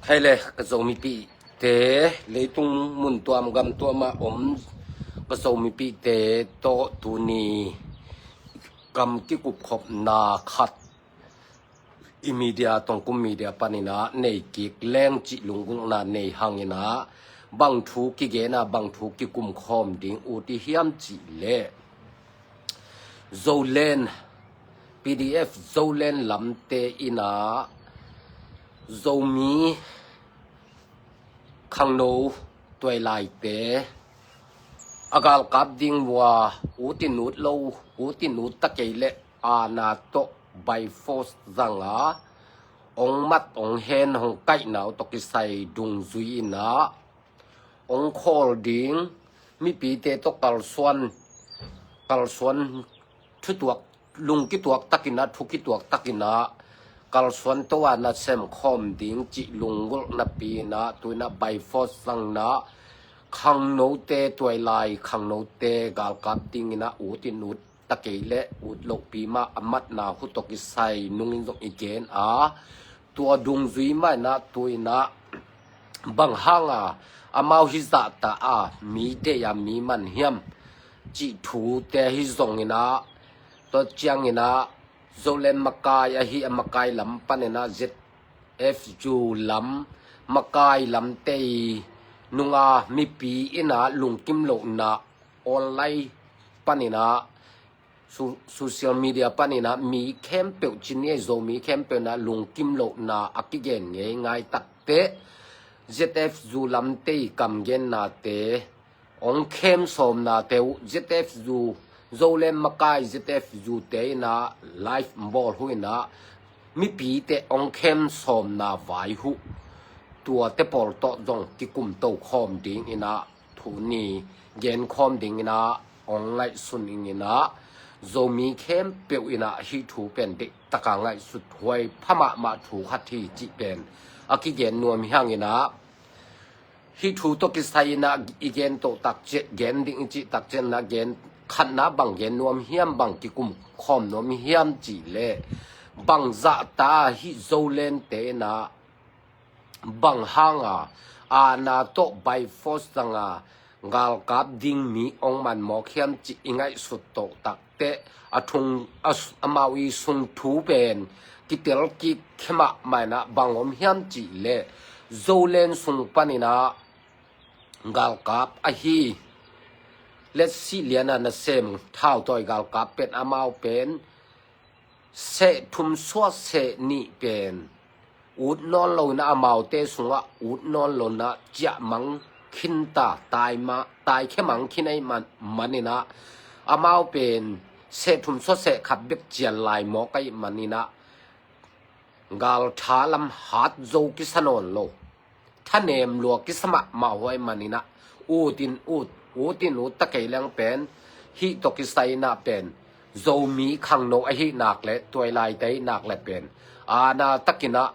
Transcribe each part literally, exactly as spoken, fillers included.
Hei le, ka Zomipihte, leitung mun tuam gam tuam ah om ka Zomipihte tawh tuni kam kikupkhopna khat i media, Tongkum media panin ah nei kik leng cih lunggulhna nei hangin ah bang thu kigen a, bang thu kikumkhawm ding ut i hiam cih leh, Zoland, P D F Zoland lamte in ah Zomi khangno tuailaite a galkap ding uh a, ut in ut lo, ut in ut ta kei leh aana tawh by force zang a, ong mat ong hen hong kaihna uh tawh kisai dungzui in ah ong khawl ding, mipite tawh kalsuan, kalsuan thutuak, lung kituak takin ah, thu kituak takin ah kalsuan to a nasem khawm ding cih lunggulh napi in ah, tu in ah by force zangna khangnote, tuailai khangnote galkap ding in ah ut in ut ta kei leh ut lohpi mah a matna uh tawh kisai nungin zong i gen a, tua dungzui mah in ah tu in ah bang hang a amau hi zahta a, mi deih a mi man hiam cih thute hi zongin ah, tua ciangin ah Zoland makai ahi a, makai lam panin ah Z F U lam, makai lamte i nunga mipi in ah lungkim lohna online panin ah, so-, social media panin ah mi khempeuh, ci ni ei, Zomi khempeuh in ah lungkim lohna a kigen ngeingai takteh Z F U lamte i kamgennate ong khem sawmnate uh, Z F U, Zoland makai Z F U te in ah live bawl uh in ah mipite ong khem sawmna vai uh tuate pawl tawh zong kikum to khawm ding in ah, thu ni gen khawm ding in ah ong ngaihsun ing in ah, Zomi khempeuh in ah hih thu pen deih taka ngaihsut huai pha mahmah thu khat hi cih pen a kigen nuam hi hangin ah, hih thu tawh kisai in ah i gen to takcian, gen ding i cih takcian in ah gen khatna bang gen nuam hiam, bang kikum khawm nuam hiam cih leh, bang zahta hih Zolandte in ah bang hang a aana tawh by force zang a galkap ding mi ong man mawk hiam cih i ngaihsut to takteh, a thung, a s-, amau i sung thu pen kitel kik khia mahmah in ah bang om hiam cih leh, Zoland sung panin ah galkap ahi, Letsi lian a nasem thautawi galkap pen, amau pen seh thum suah seh nih pen ut nawn lo in ah, amaute sungah ut nawn lo in ah ciah mang khin ta, tai ma, tai khia mang khin ahih man, man in ah, amau pen seh thum suah seh khat bek cian lai mawk ahih man in ah, galtha lam hat zo kisa nawn lo, thanem lua kisa mahmah huai man in ah, ut in ut, ut in ut ta kei leng pen, hih tawh kisai in ah pen Zomi khangno ahih nak leh, tuailaite ahih nak leh pen aana takin ah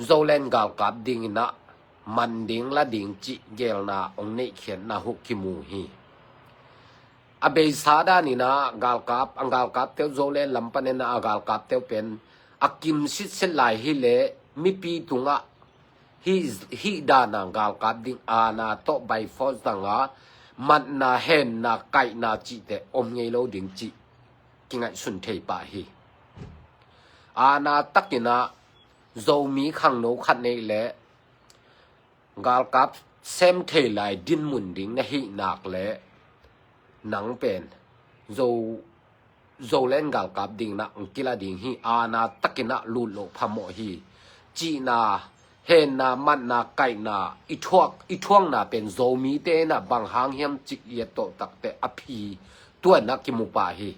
Zoland galkap ding in ah man ding la ding cih gelna ong neihkhiatna uh kimu hi. A beisa dan in ah galkap, a galkapte uh, Zoland lam panin ah a galkapte uh pen a kim sitset lai hi leh, mipi tungah hih, hih dan a galkap ding, aana tawh by force zang a matna, henna, kaihna cihte om ngei lo ding cih kingaihsun thei pah hi. Aana takin ah Zomi khangno khat neih leh, galkap sem thei lai dinmun ding na hih nak leh, nang pen Zo, Zoland galkap ding in ah ong kila ding hi, aana takin ah lut loh phamawh hi. Cihna, henna, matna, kaihna i thuak, i thuakna pen Zomite in ah bang hang hiam cih i et to takteh a phi tua in ah kimu pah hi.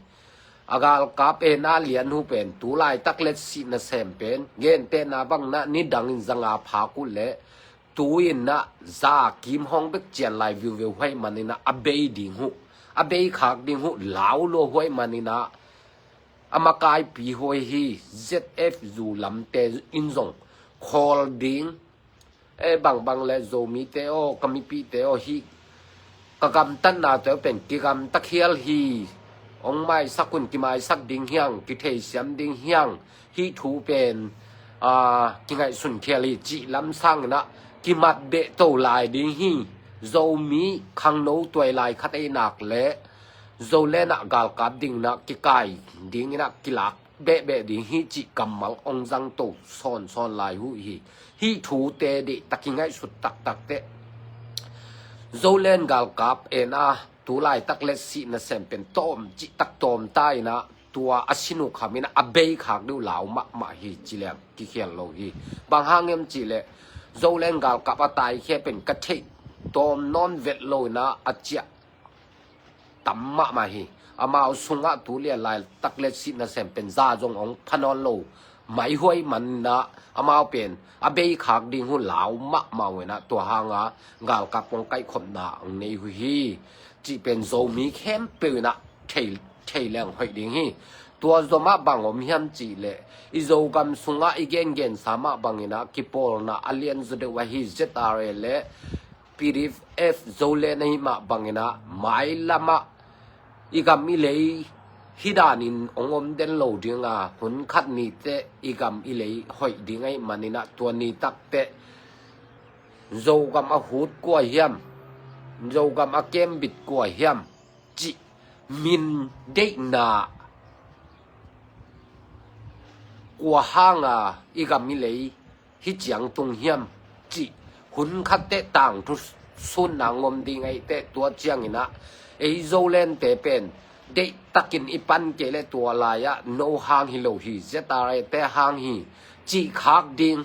A galkap, aana lian uh pen, tu laitak Letsi nasem pen, gentehna bang in ah nidang in za nga phak uh leh, tu in ah za kim hong bek cian lai viuveu huai man in ah, a bei ding uh, a bei khak ding uh lau lua huai man in ah, a makaipi huai hi. Z F U lamte in zong khawl ding, e, bangbang leh Zomite aw, ka mipite aw, hih ka gamtatnate uh pen kigamta khial hi. Ong maisak un, kimaisak ding hi hang, kitheisiam ding hi hang. Hih thu pen a, kingaihsun khial hi cih lam sanginah kimat behto lai ding hi. Zomi khangno tuai lai khat ei nak le Zoland ah galkap dinginah kikai dinginah kilak behbeh ding hi cih kammal ong zangto sawnsawn lai uh hi. Hih thute deihtak kingaihsut taktak teh Zoland galkap en a tu laitak le sih nasem pen tawm cihtak tawm ta inah tua a sin uh khaminah a bei khak deuh lau mahmah hi ci leng kikhial lo hi. Bang hang hiam cihleh Zoland galkap a taikhia pen ka theih tawm nawn vet lo inah a ciah tam mahmah hi. Amau sungah tu lian laitak le sih nasem pen za zong ong pha nawn lo maihuai maninah amau pen a bei khak ding uh lau mahmah uh inah tua hanga galkap ong kaihkhopna ong nei uh hi cih pen Zomi khempeuh inah thei, thei leng hoih ding hi. Tua zomah bang om hiam cihleh i Zogam sungah i gengensa mah banginah kipawlna a lianzaw deuh ahi Z R A le P D F Zoland ahi mah banginah mailamah i gam i lei hih danin ong om den lo dinga hun khat ni teh i gam i lei hoih ding ahi maninah tua ni tak teh Zogam a hut kua hiam, Zogam a kembit kua hiam cih min deihna kua hanga i gam i lei hih ciang tung hiam cih hun khat teh tangthu sutna ngom ding ahi teh tua cianginah ei Zolante pen deihtakin i pan kei le tua lai-ah no hang hi lo hi, Z R A te hang hi cih khak ding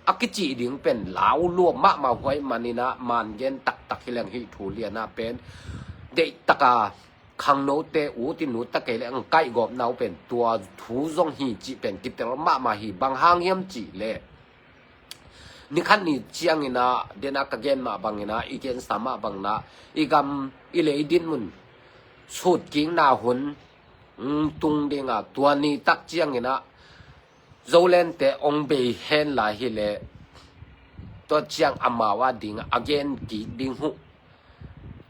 a kicih ding pen lau lua mahmah huai maninah mangen taktak hi leng hih thu lianah pen deihtaka khangnote utin uta kei le ang kaihgawpna uh pen tua thu zong hi cih pen kitel mahmah hi. Bang hang hiam cihleh nikhat ni cianginah dena ka gen mah banginah i gensa mah banginah i gam i lei dinmun sutkikna hun tung dinga tua ni tak cianginah Zolante ong bei hen lai hileh tua ciang amau a ding a gen kik ding uh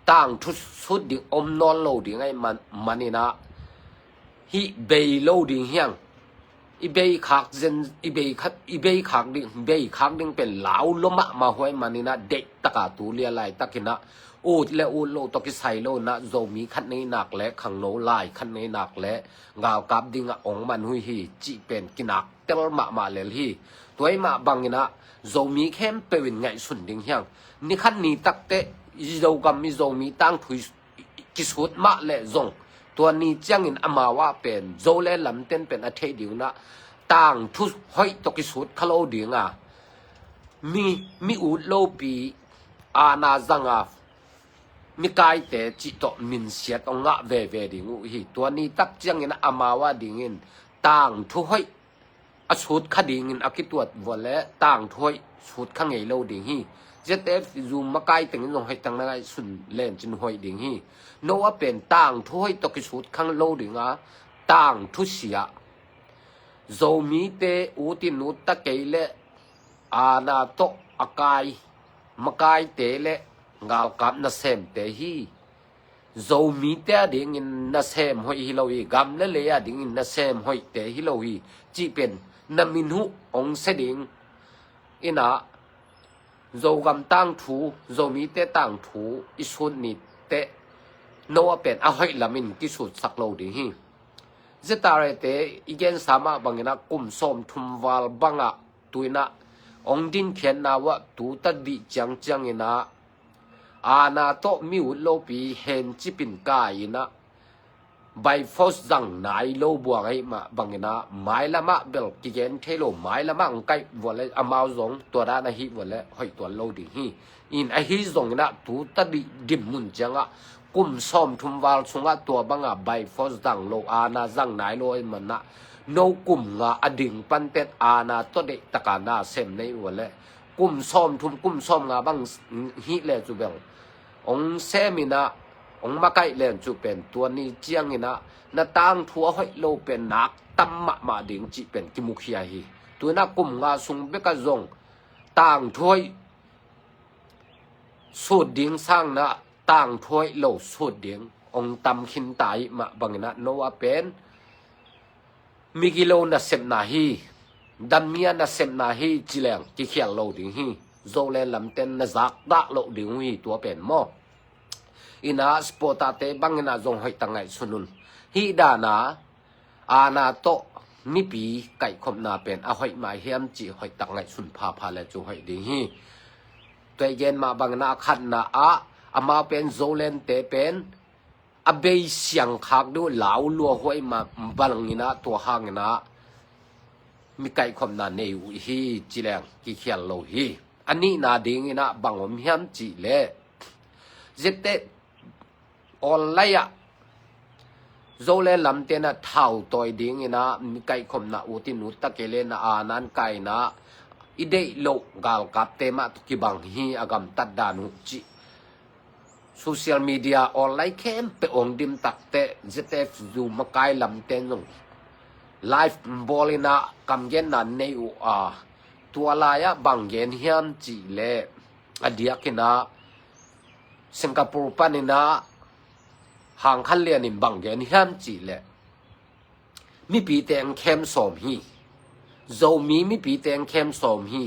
tangthu sut ding om nawn lo ding ahi man, maninah hih bei lo ding hiang i bei khak zen i bei khak i bei khak ding bei khak ding pen lau lo mahmah huai maninah deihtaka tu lia laitakinah ut le ut lo tawh kisai lo inah Zomi khat nei nak le khangno lai khat nei nak le galkap dingah ong man uh hi cih pen kinak tel mahmah lel hi. Tua i mah banginah Zomi khempeuh in ngaihsun ding hiang. Nikhat ni takteh i Zogam i Zomi tangthu i kisut mah leh zong tua ni ciangin amau ah pen Zoland lamten pen a theih ding unah tangthu hoih tawh kisut kha lo dinga mi, mi ut lopi aana zanga mikaite cih tawh minsiat ong ngah veve ding uh hi. Tua ni tak ciangin amau a dingin tangthu hoih a sut kha dingin a kituat vua le tangthu hoih sut kha ngei lo ding hi. Z F zu makai tengin zong hoih tangna ngaihsun lencin hoih ding hi. No a pen tangthu hoih tawh kisut kha lo dinga tangthu sia Zomite utin ut ta kei le aana tawh a kai makaite le galkap nasemte hi. Zomite a dingin nasem hoih hi lo hi. Gam le lei a dingin nasem hoihte hi lo hi cih pen na min uh ong sia ding inah Zogam tangthu Zomite tangthu i sut ni teh no a pen a hoih lamin kisutsak lo ding hi. Z R A te i gensa mah banginah kum sawmthum val bangah tu inah ong dinkhiatna uh ah tu ta dih ciangcianginah aana tawh mi ut lopi hencipin kai inah by force zang nai lo buang ahi mah banginah mailamah bel kigen thei lo mailamah ang kaih vua le amau zong tua dan ahi vua le hoih tuan lo ding hi. In ahi zonginah tu ta dih dim mun ciangah kum sawmthum val sungah tua banga by force zang lo aana zang nai lo ahi manah no kum nga a ding pantet aana tawh deihtaka nasem nei vua le kum sawmthum kum sawmnga bang hih le cu bel ong seminah ong makaih len cu pen tua ni cianginah na tangthu a hoih lo pen nak tam mahmah ding cih pen kimukhia hi. Tuinah kum nga sung bekah zong tangthu hoih sut ding sangnah tangthu hoih lo sut ding ong tam khinta ih mah banginah no a pen migilo nasepna hi. Damia nasepna hi ci leng kikhial lo ding hi. Zoland lamten na zakdah loh ding uh hi tua pen maw. Ina supporter-te bangina zong hoihtak ngaihsun un. Hih dana aana tawh mipi kaihkhopna pen a hoih mah hiam cih hoihtak ngaihsun phapha le cu hoih ding hi. Tua i gen mah bangina a khatna ah amau pen Zolandte pen a bei siangkhak deuh lau luahuai mah bangina tua hangina mi kaihkhopna nei uh hi ci leng kikhial lo hi. A nihna dingina bang om hiam cih leh, ziate online ah Zoland lamtena thau tawi dingina mi kaihkhopna utin ut ta kei le na a nan kaina i deih loh galkapte mah tawh kibang hi a gamtat dan uh cih social media online khempeuh hong dim takteh Z F U makai lamten zong live bawlina kamgenna nei uh a, tua lai-ah bang gen hiam cih leh a diakina Singapore panina Hang Khan Lian in bang gen hiam cih leh mipite ang khem sawm hi. Zomi mipite ang khem sawm hi.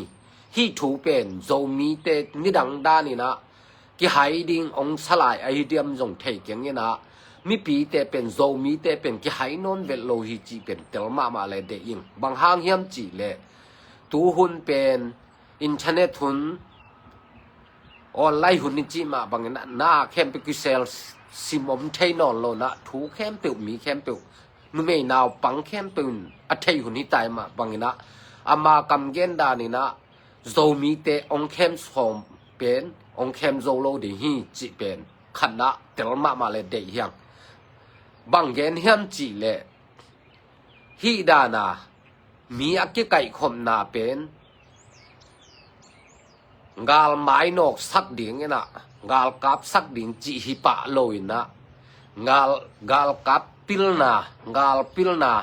Hih thu pen Zomite nidang danina kihai ding ong salai ahi diam zong thei keng ina, mipite pen Zomite pen kihai nawn vet lo hi cih pen tel mahmah le deih ing. Bang hang hiam cih leh tuhun pen internet hun, online hun i cih mah bangina na khempeuh kisel sim om thei nawn lo na, thu khempeuh mi khempeuh numei naupang khempeuh in a thei hun hi tai mah bangina ama kamgen danina Zomite ong khem sawm pen ong khem zo lo ding hi cih pen khatna tel mahmah le deih hiang. Bang gen hiam cih leh hih dana mi a kikaihkhopna pen gal mainawk sak dingina, gal kap sak ding cih hi pah lo ina, gal, gal kap pilna, gal pilna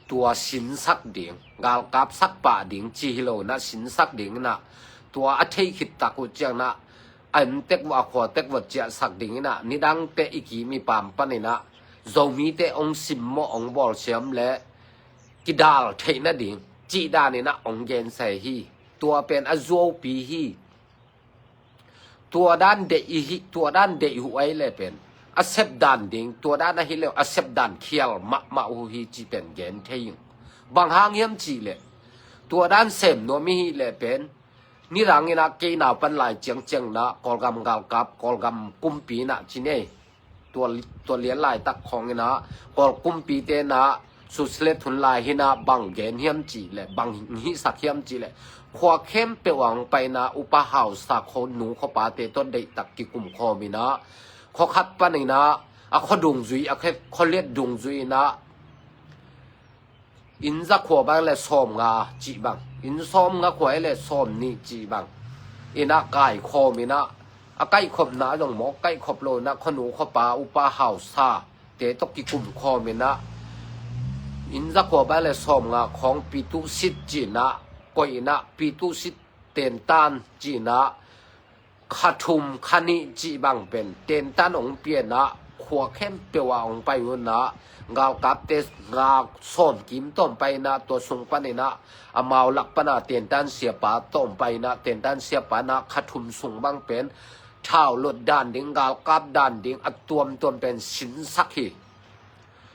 tua sinsak ding, gal kap sak pah ding cih hi lo ina, sinsak dingina tua a thei khit tak uh ciangna a inn tek vua a khua tek vua ciahsak dingina nidangte i kim i pam panina Zomite ong simmawh ong bawlsiam le kidal theih nading cih danina ong gensai hi. Tua pen a zuaupi hi. Tua dan deih i hi, tua dan deih uh ahi le pen a sep dan ding, tua dan ahi le a sep dan khial mahmah uh hi cih pen gen thei ing. Bang hang hiam cih leh tua dan sem nuam i hi le pen nidangina kei naupan lai ciangciangna Kawlgam galkap, Kawlgam kumpina ci nei. Tua, tua lian laitak khawngina Kawl kumpite na susilet hun lai hina bang gen hiam cih leh bang hihsak hiam cih leh khua khempeuh ang paina upa hausa khuanu khuapate tawh deihtak kikum khawmina khua khat panina a khua dungzui, a khua liat dungzui ina inn za khua bang le sawm nga cih bang, inn sawm nga khua le sawm nih cih bang ina kai khawmina a kaihkhopna zong maw kaihkhop lo ina khuanu khuapa upa hausa te tawh kikum khawmina inn za khua bang le sawm nga khawng pitusit cihna koihna pitusit tentan cihna kha thum kha nih cih bang pen tentan ong piana khua khempeuh ah ong pai una galkapte nga sawm kim tawm paina tua sung panina amau lak pana tentan siapa tawm paina tentan siapa na kha thum sung bang pen thau lot dan ding galkap dan ding a tuamtuam pen sinsak hi.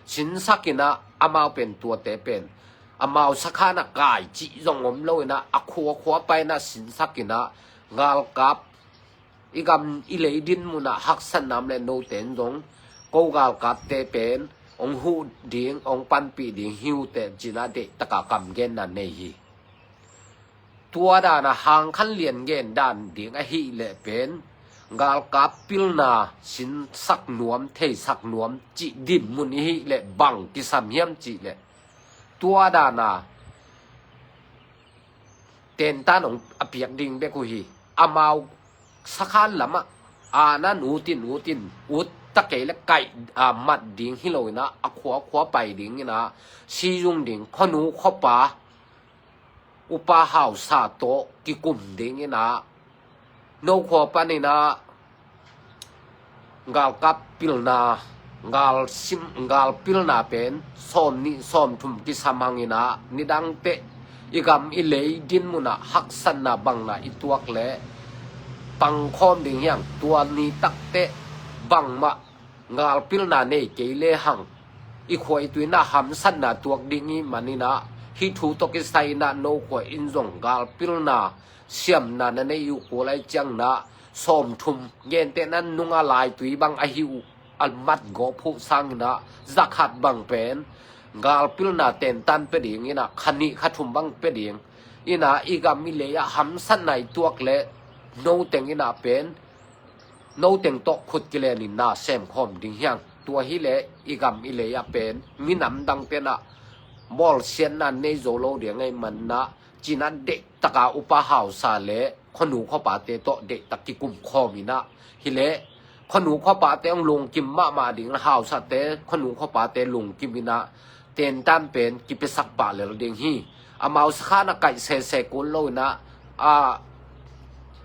Sinsak ina amau pen tuate pen amau sakhana kai cih zong om lo ina a khua khua paina sinsak ina galkap i gam i lei din muna haksatnam le noten zong ko galkapte pen ong huh ding ong panpih ding hi uh teh cina deihtaka kamgenna nei hi. Tua dana Hang Khan Lian gen dan ding ahi leh pen galkap pilna sinsak nuam theisak nuam cih dinmun ihi leh bang kisam hiam cih leh tua dana tentan ong a piak ding bek uh hi. Amau sakhan lamah a nan utin utin ut ta kei le kaih a mat ding hi lo ina a khua khua pai ding ina sizung ding khuanu khuapa upa hausa tawh kikum ding ina no khua panina galkap pilna galsim galpilna pen sawm nih sawm thum kisam hangina nidang teh I gam i lei dinmun ah haksatna bangna i tuak leh pangkhawm ding hi hang. Tua ni takteh bangmah galpilna nei kei lehang i khua i tui in ah hamsatna tuak ding i hih manin ah, hih thu tawh kisai in ah no khua in zong galpilna siamna na nei uh kul lai ciangin ah, sawmthum, gentehna nung a laitui bang ahi uh a mat gawp uh sangin ah, zakhat bang pen galpilna tentan pia ding in ah, kha nih kha thum bang pia ding in ah, i gam i lei ah hamsatna i tuak leh no teng in ah pen no teng tawh khut kilenin na semkhawm ding hi hang. Tua hi leh i gam i lei ah pen minam dangte in ah bawlsiatna nei zo lo ding ahih manin ah, cina deihtaka upa hausa leh khuanu khuapate tawh deihtak kikumkhawm in ah, hi leh khuanu khuapate hong lungkim mahmah ding, hausate khuanu khuapate lungkim in ah, tentan pen kipiasak pah lel ding hi. Amau sakhan a kaih sese kul lo in ah, a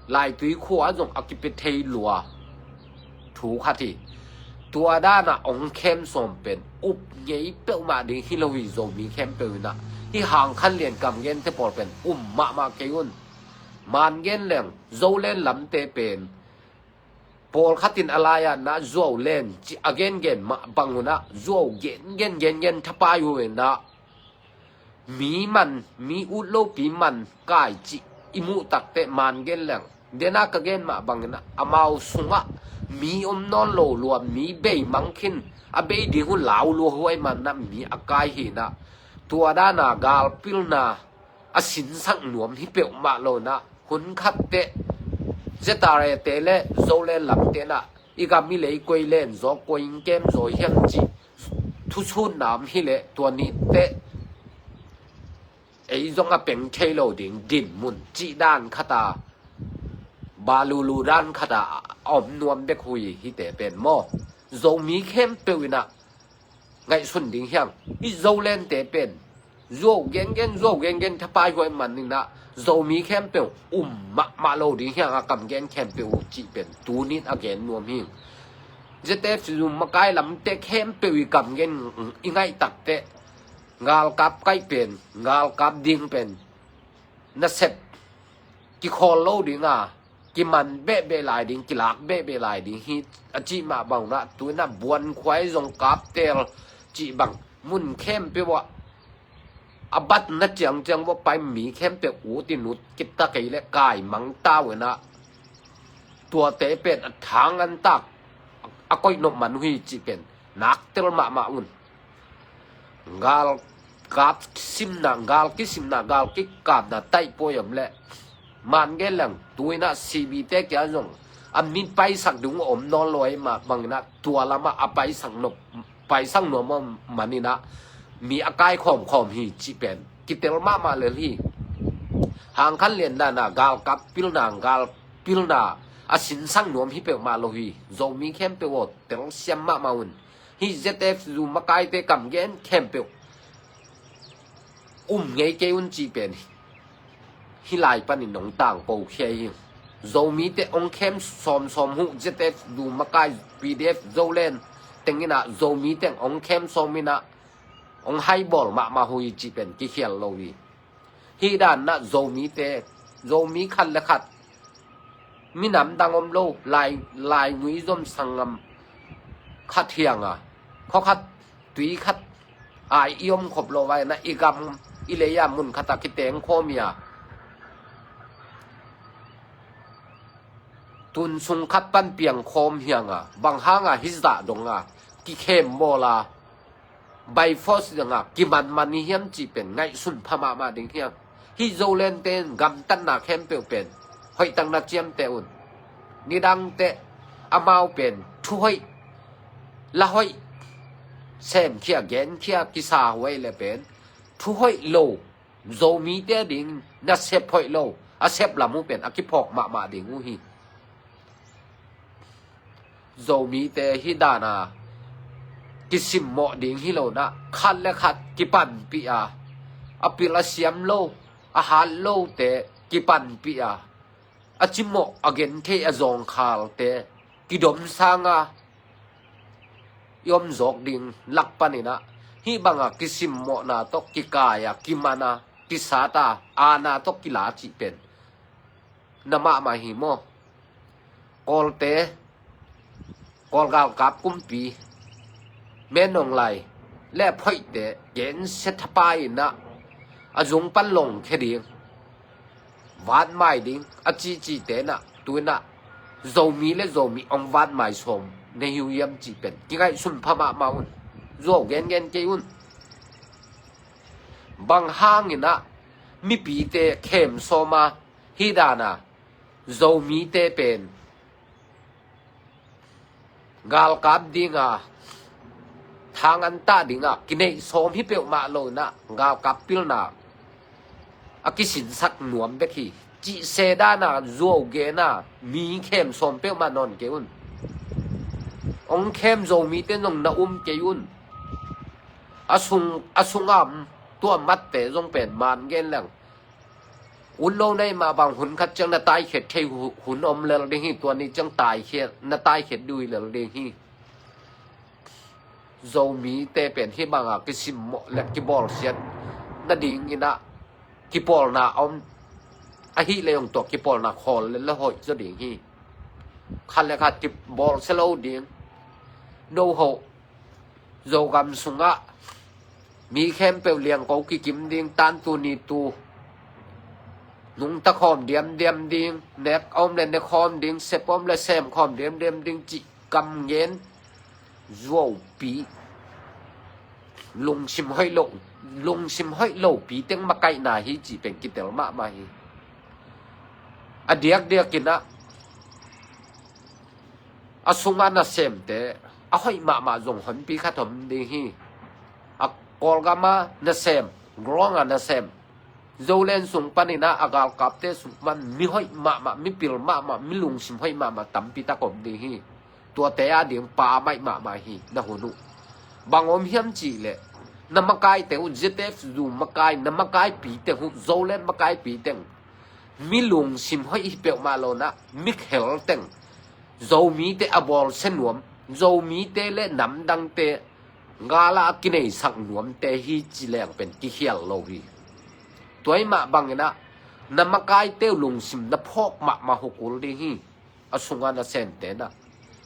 laitui khua ah zong a kipia thei lua thu khat hi. Tua dan ah hong khem sawm pen up ngei peuhmah ding hi lo hi. Zomi khempeuh in ah, hih Hang Khan Lian kam gente pawl pen um mahmah kei un. Man gen leng Zoland lamte pen pawlkhat in a lai-ah na Zuau len cih a gengen mah bang un ah, Zuau gengen gengen thapai uh in ah, mi man, mi ut lopi man kai cih i muh takteh, man gen leng, den a ka gen mah bangin ah, amau sungah mi om nawn lo lua, mi bei mang khin, a bei ding uh lau lua uh ahih manin ah mi a kai hi in ah, tua dan a galpilna a sinsak nuam hi peuhmah lo in ah, hun khat teh Z R A te leh Zoland lamte in ah, i gam i lei koi len zaw, koi in kem zaw hiam cih thusutna om hi leh, tua ni teh ei zong a peng thei lo ding dinmun cih dan khat a, balulu dan khat a a om nuam bek uh hi. Hihte pen maw, Zomi khempeuh in ah ngaihsun ding hi hang. Hih Zolandte pen Zuau gengen, Zuau gengen thapai uh ahih manin ah, Zomi khempeuh um mahmah lo ding hi hang, a kam gen khempeuh uh cih pen tuni in a gen nuam hi. Z F U makai lamte khempeuh i kam gen i ngaih takteh, galkap kaih pen, galkap ding pen nasep kikhawl lo ding a, kiman behbeh lai ding, kilak behbeh lai ding hi, a cih mah bang un ah, tu in ah buankhua i zong kap teel cih bang, mun khempeuh ah a batna ciangciang uh a pai mi khempeuh ut in ut kip ta kei leh kai mang ta uh in ah, tuate pen a thang an tak, a koih nop man uh hi cih pen nak tel mahmah un. Galkap simna, gal kisimna, gal kikapna taihpuai om leh, man gen leng, tu in ah C B te kia zong a mi paisak ding uh om nawn lo ahih mah bangin ah, tua lamah a paisak nop, paisak nuam om manin ah, mi a kai khawmkhawm hi cih pen kitel mahmah lel hi. Hang Khan Lian dan a galkap pilna, gal pilna a sinsak nuam hi peuhmah lo hi. Zomi khempeuh aw, telsiam mahmah un. Hih Z F U makaite kam gen khempeuh um ngei kei un cih pen hih lai panin hong tangko khia hi. Zomite hong khem sawmsawm uh, Z F U makai, P D F Zoland teng in ah Zomite hong khem sawm in ah, hong haibawl mahmah uh hi cih pen kikhial lo hi. Hih dan ah Zomite, Zomi khat le khat, minam dang om lo, lai, laigui zom sanggam khat hi hang a, khua khat, tui khat, ai i om khop lo vai na, i gam i lei a mun khat a kiteng khawm hi a, tun sung khat pan piang khawm hi hang a, bang hang a hih zah dong a kikhem bawl a, by force dang a kimanman hi hiam cih pen ngaihsun pha mahmah ding hi hang. Hih Zolandte in gamtatna khempeuh pen hoihtakna ciamteh un. Nidangteh amau pen thu hoih, la hoih, semkhia, genkhia, kisa huai le pen thu hoih lo, Zomite ding nasep hoih lo, a sep lam uh pen a kiphawk mahmah ding uh hi. Zomite hih dan a kisimmawh ding hi lo na, khat le khat kipanpih a, a pil a siam lo, a hat lote kipanpih a, a cimawh, a gentheih, a zawngkhalte kidom sang a i om zawk ding lak panin ah, hih bang a kisimmawhna tawh kikai a, kiman a, kisat a, aana tawh kila cih pen na mahmah hi maw? Kawlte, Kawl galkap kumpi, Min Aung Hlaing le a phoihte gensia thapai in ah a zung pan lawngkhia ding, vatmai ding a cihcihte in ah tu in ah Zomi le Zomi hong vatmai sawm na hi uh hiam cih pen kingaihsun pha mahmah un. Zuau gengen kei un. Bang hangin ah mipite khem sawm a, hih dan a Zomite pen galkap ding a, thang an tah ding a kineih sawm hi peuhmah lo in ah galkap pilna a kisinsak nuam bek hi cih se dan a zuau gen a, mi khem sawm peuhmah nawn kei un. Hong khem Zomite zong na um kei un. A sung, a sung a om tua matte zong pen man gen leng, ut lo na hih mah bang hun khat ciang na taikhiat thei hu-, hun om lel ding hi. Tua ni ciang taikhiat, na taikhiat dui lel ding hi. Zomite pen hih bang a kisimmawh le kibawlsiat nading in ah kipawlna a om ahih leh zong tua kipawlna khawl le la hoih zaw ding hi. Khat le khat kibawlsia lo ding. No hoh Zogam sungah mi khempeuh liangko kikim ding, tantu nitu nungta khawm diamdiam ding, nek a om le ne khawm ding, sep a om le sem khawm diamdiam ding cih kam ngen zuaupi, lungsim hoih lo, lungsim hoih lopi teng makaihna hi cih pen kitel mahmah hi. A diakdiak in ah a sungah nasemte a hoih mahmah zong honpi khat om ding hi. A Kawlgam a nasem, Grong a nasem, Zoland sung panin ah a galkapte sung pan mi hoih mahmah, mi pil mahmah, mi lungsim hoih mahmah tampi tak om ding hi. Tuate a ding pha maih mahmah hi na hun uh. Bang om hiam cih leh na makaite uh, Z F U makai, na makaipi teng uh, Zoland makaipi teng mi lungsim hoih hi peuhmah lo in ah mi khel teng, Zomite a bawlsia nuam, Zomite le namdangte gal a kineisak nuamte hi ci leng pen kikhial lo hi. Tua hih mah bangin ah na makaite uh lungsim na phawk mahmah uh kul ding hi. A sungah nasemte in ah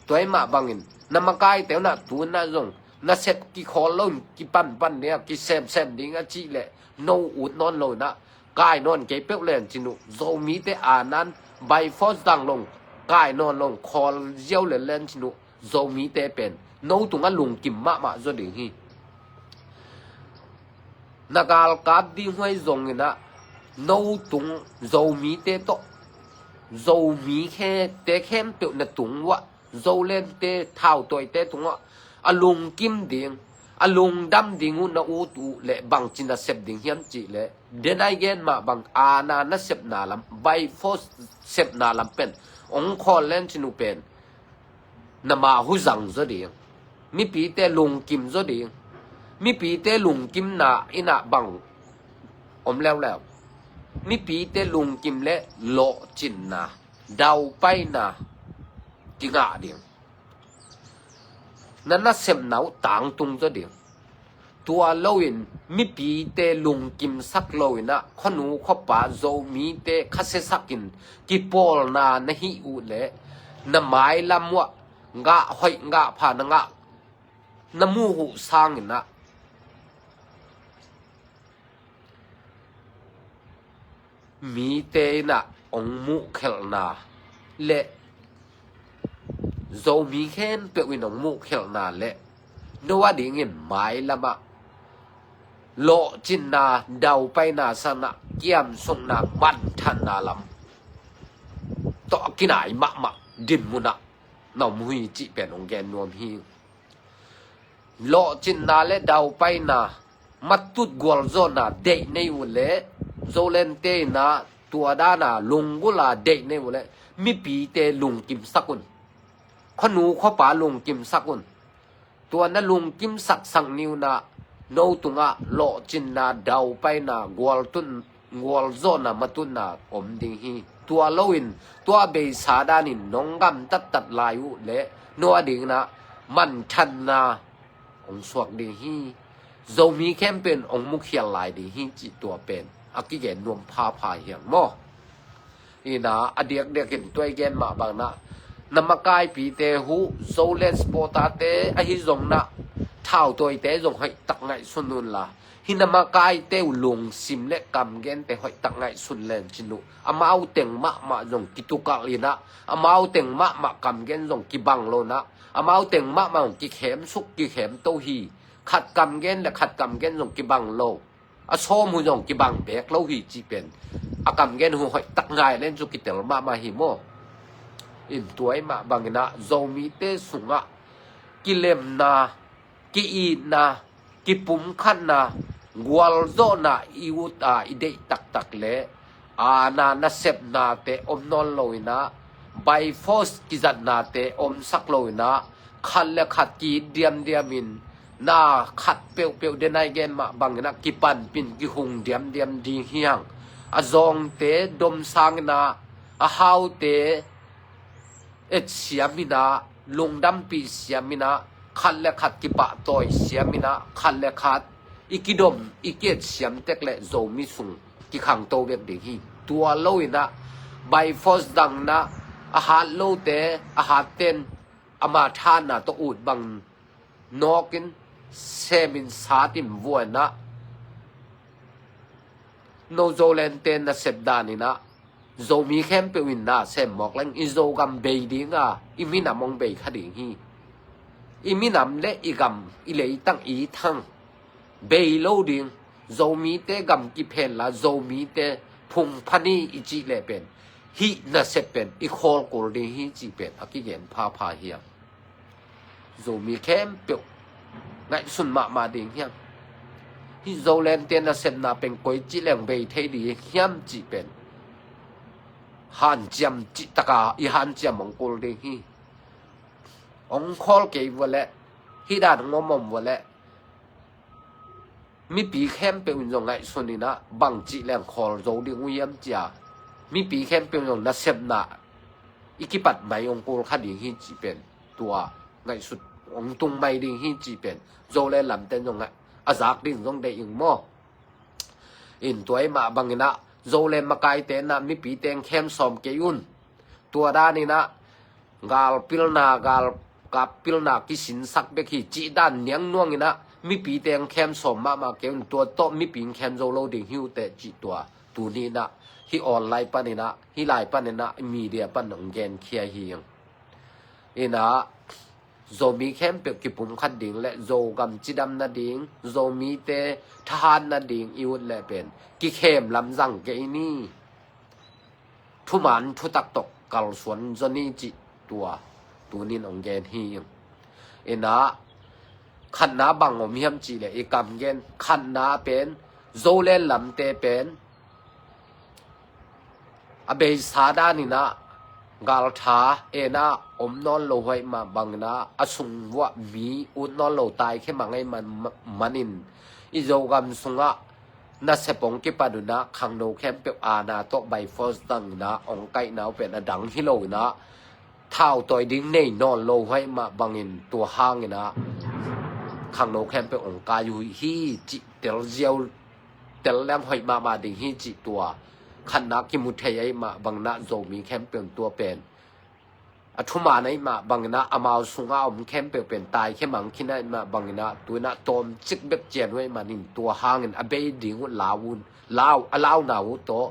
tua hih mah bangin na makaite uh in ah tu in ah zong nasep kikhawl lo in kipanpan ding a, kisemsem ding a cih leh no ut nawn lo in ah kai nawn kei peuh len cin uh, Zomite a nan by force dang long kai nawn long khawl ziau len len cin uh, Zomite pen no tungah lungkim mahmah zaw ding hi. Na galkap ding huai zongin ah no tung Zomite tawh, Zomi khe te khempeuh na tung uah, Zolandte thautawite tungah a lungkim ding, a lungdam ding uh na ut uh leh bangci nasep ding hiam cih leh, den a i gen mah bang aana nasepna lam, by force sepna lam pen hong khawl len cin uh pen na mah huzang zaw ding, mipite lungkim zaw ding. Mipite lungkimna in ah bang om leuleu? Mipite lungkim le lawhcinna, daupaina kingah ding. Na nasemna uh tangtung zaw ding. Tua loin mipite lungkimsak loin ah khuanu khuapa Zomite khasiasakin kipawlna na hih uh leh na mailam uah gah hoih gah pha na ngah na muh uh sangin ah mite in ah hong muhkhelhna le Zomi khempeuh in hong muhkhelhna le no a dingin mailam ah lawhcinna, daupaina, sanna, kiamsukna, manthanna lam tawh a kinai mahmah dinmun ah na om uh hi cih pen hong gen nuam hi. Lawhcinna le daupaina, matut gualzawhna deih nei uh leh, Zolandte in ah tua dan a lunggulh a deih nei uh leh mipite lungkimsak un. Khuanu khuapa lungkimsak un. Tua na lungkimsaksak ni un ah no tungah lawhcinna, daupaina, gualtun, gualzawhna, matutna om ding hi. Tua loin tua beisa danin nong gamtattat lai uh leh no a dingin ah manthanna hong suak ding hi. Zomi khempeuh in hong mukhial lai ding hi cih tua pen a kigen nuam phapha hiang maw? Ina a diakdiakin tua i gen mah bangin ah na makaipite uh Zoland supporter-te ahi zongin ah thautawite zong hoihtak ngaihsun unla, hih na makaite uh lungsim le kamgente hoihtak ngaihsun len cin uh. Amau teng mahmah zong kitukalh in ah, amau teng mahmah kamgen zong kibang lo in ah, amau teng mahmah zong kikhemsuk kikhemto hi. Khat kamgen le khat kamgen zong kibang lo, a sawm uh zong kibang beek lo hi cih pen a kamgen uh hoihtak ngai len cu kitel mahmah hi maw? In tua i mah bangin ah Zomite sungah kilemna, ki-itna, kipumkhatna, gualzawhna i ut a i deih taktak le aana nasepnate om nawn lo in ah, by force kizatnate omsak lo in ah, khat le khat ki-it diamdiam in, na khat peuhpeuh den a i gen mah bangin ah kipanpih kihung diamdiam ding hiang. A zawngte domsang in ah, a haute etsiam in ah, lungdampih siam in ah, khat le khat kipahtawi siam in ah, khat le khat i kidom i ki-etsiam tek le Zomi sung kikhangto bek ding hi. Tua lo in ah by force dang in ah, a hat lote, a hatten ama thanna tawh ut bang nawkin, semin satin vua in ah, no Zolandte nasep dan in ah Zomi khempeuh in na sem mawk leng i Zogam bei ding a, i minam hong bei kha ding hi. I minam le i gam, i leitang, i thang bei lo ding. Zomite gam kiphen la, Zomite phungphan hi i cih le pen hih nasep pen i khawl kul ding hi cih pen a kigen phapha hiang. Zomi khempeuh ngaihsun mahmah ding hiam? Hih Zolandte nasepna pen koi cih leng bei thei ding hiam cih pen hanciam cih taka i hanciam hong kul ding hi. Hong khawl kei vua le, hih dan hong om om vua le, mipi khempeuh in zong ngaihsun in ah bang cih leng khawl zo ding uh hiam cia, mipi khempeuh in zong nasepna i kipat mai hong kul kha ding hi cih pen tua ngaihsut hong tung mai ding hi cih pen Zoland lamte in zong a zak ding zong deih ing maw? In tua i mah bangin ah Zoland makaite in ah mipite hong khem sawm kei un. Tua dan in ah galpilna, galkap pilna kisinsak bek hi cih dan niang nuang in ah mipite hong khem sawm mahmah kei un, tua tawh mipi hong khem zo lo ding hi uh teh cih tua tuni in ah hih online pan in ah, hih lai pan in ah, media pan hong genkhia hi ing. In ah Zomi khempeuh kipumkhat ding le Zogam cidam nading, Zomite thahat nading i ut le pen kikhem lamzang kei ni. Thuman thutak tawh kalsuan zaw ni cih tua tunin hong gen hi ing. In ah khatna bang om hiam cih le i kam gen, khatna pen Zoland lamte pen a beisa dan in ah galtha en ah om nawn lo huai mah bangin ah a sung vuah mi ut nawn lo taikhia mang ahih man, manin i Zogam sungah nasep hong kipat un ah khangno khempeuh aana tawh by force dang in ah hong kaihna uh pen a dang hi lo in ah thautawi ding nei nawn lo huai mah bangin tua hang in ah khangno khempeuh hong kai uh hi cih tel ziau, tel leng hoih mahmah ding hi cih tua khatna kimu thei ahih mah bangin ah Zomi khempeuh in tua pen a thuman ahih mah bangin ah amau sungah a om khempeuh pen taikhia mang khin ahih mah bangin ah tu in ah tawmcik bek cian uh ahih manin tua hangin a bei ding uh lau un, lau, a launa uh tawh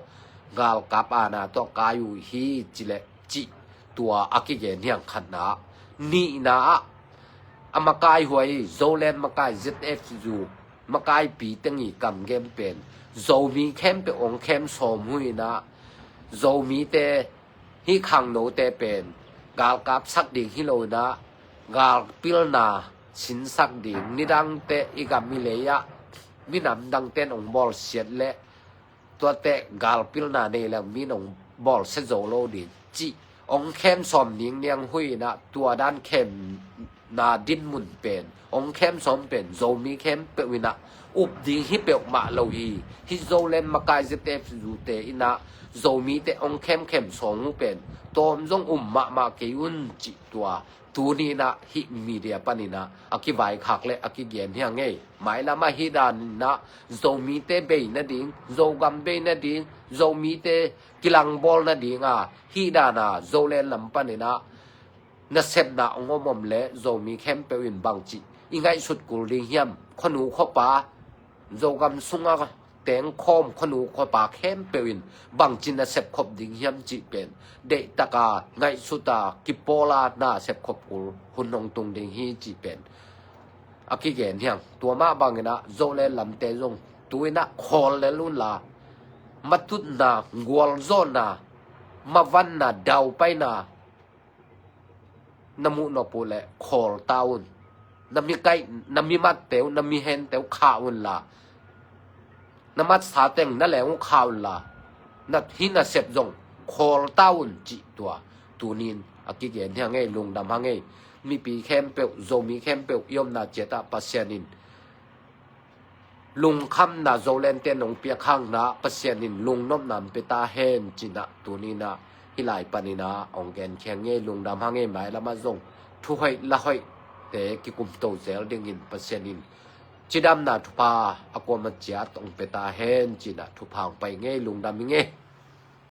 galkap aana tawh kai uh hi ci le cih tua a kigen hiang khatna. Nihna ah a makaihuai Zoland makai Z F U makaipi teng i kam gen pen Zomi khempeuh hong khem sawm uh in ah Zomite hih khangnote pen galkap sak ding hi lo in ah galpilna sinsak ding, nidangte i gam i lei ah minam dangte in hong bawlsiat le tuate galpilna nei leng mi in hong bawlsia zo lo ding cih hong khem sawm ning niang hui in ah tua dan khemna dinmun pen hong khem sawm pen Zomi khempeuh in ah up ding hi peuhmah lo hi. Hih Zoland makai Z F U te in ah Zomite hong khemkhem sawng uh pen tawm zong um mahmah kei un cih tua tuni in ah hih media panin ah a kivaikhak le a kigen hi hang ei. Mailam ah hih dan in ah Zomite bei nading, Zogam bei nading, Zomite kilangbawl nading a hih dan a Zoland lam panin ah nasepna hong om om le Zomi khempeuh in bangci i ngaihsut kul ding hiam? Khuanu khuapa, Zogam sunga tengkhawm khuanu khuapa khempeuh in bangci nasep khop ding hiam cih pen deihtak a ngaihsut a kipawl a nasep khop kul hun hong tung ding hi cih pen a kigen hi hang. Tua mah bangin ah Zoland lamte zong tu in ah khawl lel unla, matutna, gualzawhna, mavanna, daupaina na muh nop uh leh khawl ta un. Na mi kaih, na mi matte uh, na mi hente uh khah unla, na matsa teng na leng uh khah unla, na hih nasep zong khawl ta un cih tua tunin a kigen hi hang ei. Lungdam hang ei. Mipi khempeuh, Zomi khempeuh i omna ciat ah Pasian in lungkhamna Zolandte nong piak hang na Pasian in lungnopna hong pia ta hen cih ah tunin ah hih lai panin ah hong genkhia ing ei. Lungdam hang ei. Mailam ah zong thuhoih lahoihte kikumto zel dingin Pasian in cidamna thupha a kuamah ciat hong pia ta hen cih ah thupha hong pia ing ei. Lungdam ing ei.